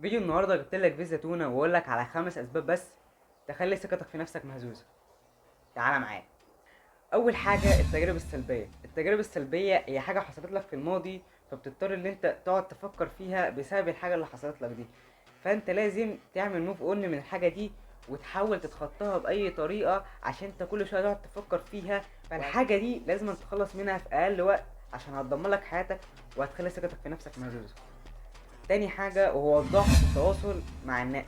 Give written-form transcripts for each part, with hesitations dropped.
فيديو النهارده جبت لك فيزا تونه واقول لك على 5 اسباب بس تخلي ثقتك في نفسك مهزوزه. تعالى معايا. اول حاجه التجارب السلبيه. التجارب السلبيه هي حاجه حصلت لك في الماضي، فبتضطر ان انت تقعد تفكر فيها بسبب الحاجه اللي حصلت لك دي، فانت لازم تعمل move on من الحاجه دي وتحاول تتخطاها باي طريقه، عشان انت كل شويه تقعد تفكر فيها. فالحاجه دي لازم تتخلص منها في اقل وقت عشان هتدمر لك حياتك وهتخلي ثقتك في نفسك مهزوزه. تاني حاجه وهو الضعف في التواصل مع الناس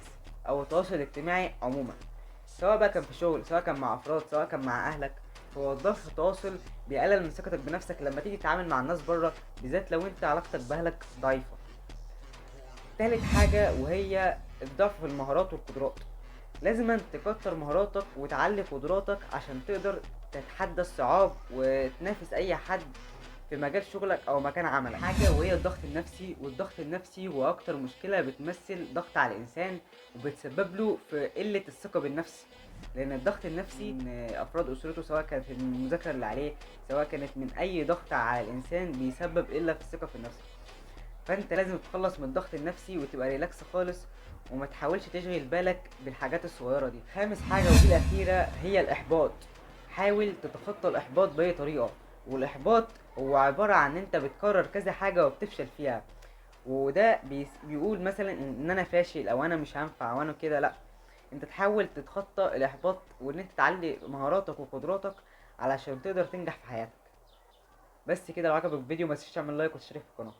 او التواصل الاجتماعي عموما، سواء بقى كان في شغل، سواء كان مع افراد، سواء كان مع اهلك. هو الضعف في التواصل بيقلل من ثقتك بنفسك لما تيجي تتعامل مع الناس بره، بالذات لو انت علاقتك باهلك ضعيفه. تالت حاجه وهي الضعف في المهارات والقدرات. لازم تكتر مهاراتك وتعلي قدراتك عشان تقدر تتحدى الصعاب وتنافس اي حد في مجال شغلك او مكان عملك. حاجه وهي الضغط النفسي، والضغط النفسي هو اكتر مشكله بتمثل ضغط على الانسان وبتسبب له في قله الثقه بالنفس، لان الضغط النفسي من افراد اسرته، سواء كانت من المذاكره اللي عليه، سواء كانت من اي ضغط على الانسان، بيسبب قله في الثقه في النفس. فانت لازم تتخلص من الضغط النفسي وتبقى relax خالص وما تحاولش تشغل بالك بالحاجات الصغيره دي. خامس حاجه ودي الاخيره هي الاحباط. حاول تتخطى الاحباط باي طريقه، والاحباط هو عباره عن ان انت بتكرر كذا حاجه وبتفشل فيها، وده بيقول مثلا ان انا فاشل او انا مش هنفع او انا كده. لا، انت تحاول تتخطى الاحباط وان انت تعلي مهاراتك وقدراتك علشان تقدر تنجح في حياتك. بس كده. لو عجبك الفيديو ما تنساش تعمل like وتشترك في القناه.